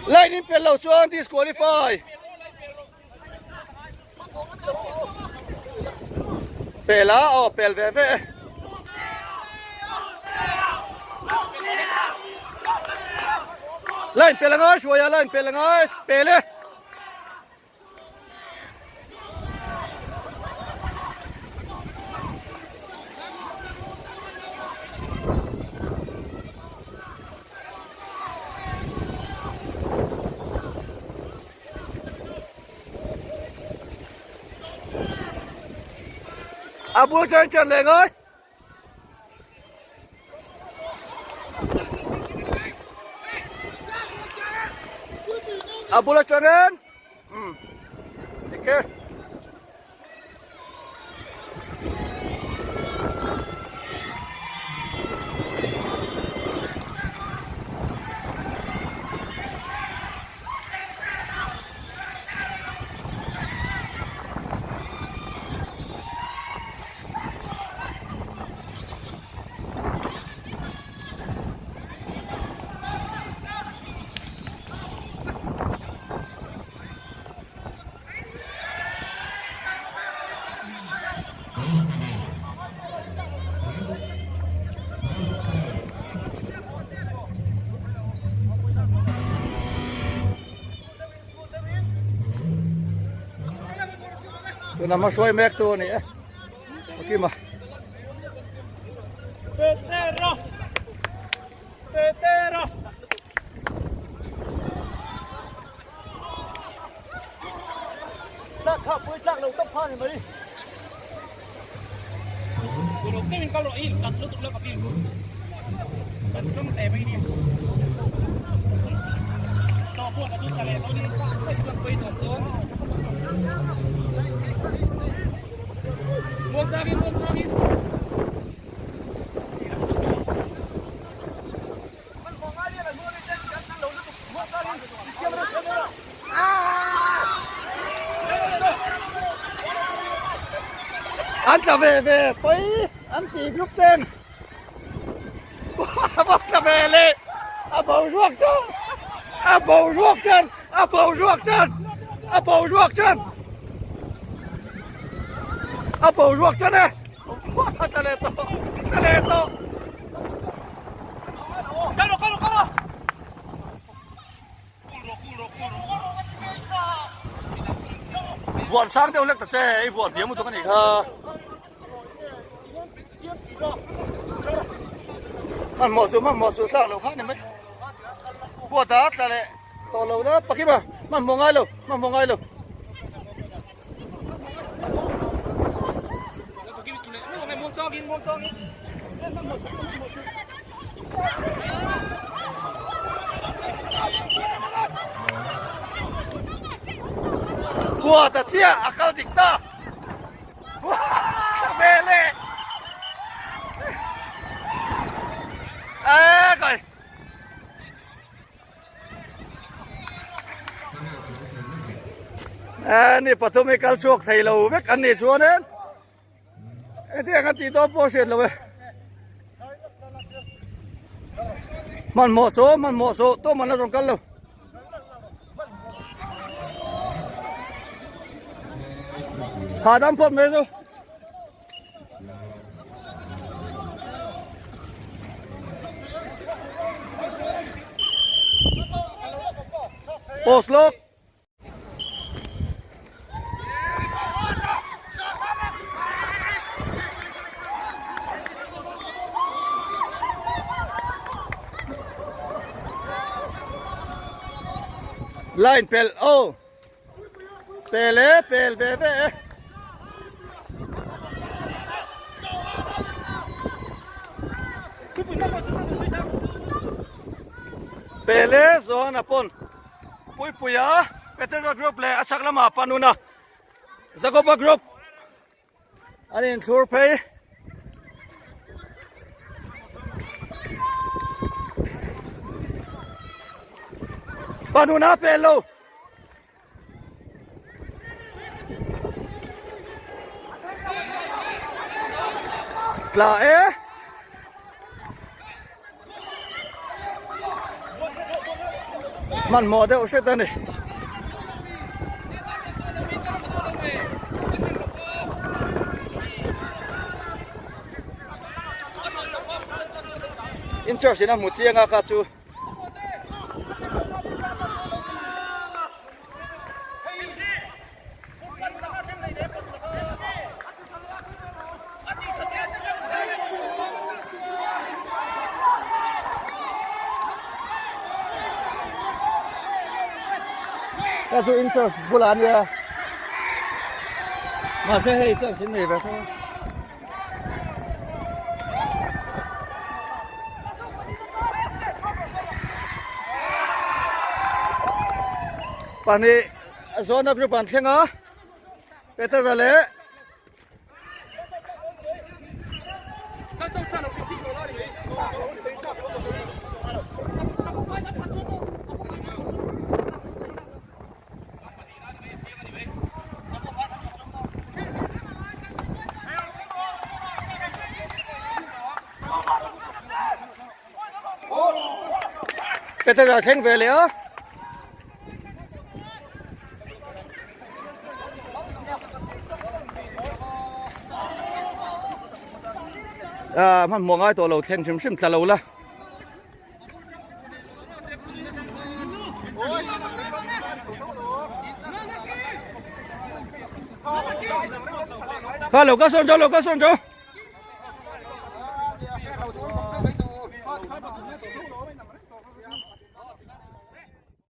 Line in pel lo chuan disqualify. Pel a, aw pel ve ve e. Line pel a ngai hruai a, line pel a ngai, pel e. A bul chuan chen leh ngai. A bul atangin umm dik e. Tuna hma hruai mek tu a ni e Pakima. Petera! Petera! Tlak kha pui tlak lo tawp kha ni mai. Kuruk deuhin kal rawh i kat lutuk lo ka bil. Kan tum teh mai nia. Tawh pawh ka chu tla leh tawh ni. Chuan pui tawp dawn. Muang changin muang changin. An tla ve ve pawi an ti group ten a tla ve leh a boruak tan a boruak tan a boruak tan a boruak tan a boruak tan e a tla leh tawh a tla leh tawh. Vuan sang deuh hlek ta che i vuan hniam lutuk a nih kha. Hmanhmawh suh hmanhmawh suh tlak loh kha a ni mai. Huat a tla leh tawh lo la pakima hmanhmawh ngai lo hmanhmawh ngai lo. Kua ta chiah a kal dik ta. Tha ve le. Ê coi. Ê ni pathum hi kal chhuak thei lo vek an nih chuanin hetiang a tih dawn pawh a hriat lo e. Hmanhmawh saw hmanhmawh saw tawm an la rawn kal lo. Hahdam phawt mai chu. Post lawk. Line pel oh. Pel e pel ve ve e. Pel e Zohana pawn Puipuia Petera group leh a chhak lamah Panuna Jacoba group an inthlur phei. Panuna pel lo. Tla e. Hmanhmawh deuh hret a ni. In church in a hmu chiang a kha chu. Ka chu interest bulah ania mahse hei chance in nei ve tho a. Pahnih a zawna group an thleng a Petera leh Petera thleng ve leh a. Ah, hmanhmawh ngai tawh lo thleng hrim hrim tla lo la. Kha lo ka sawn zo lo ka sawn zo.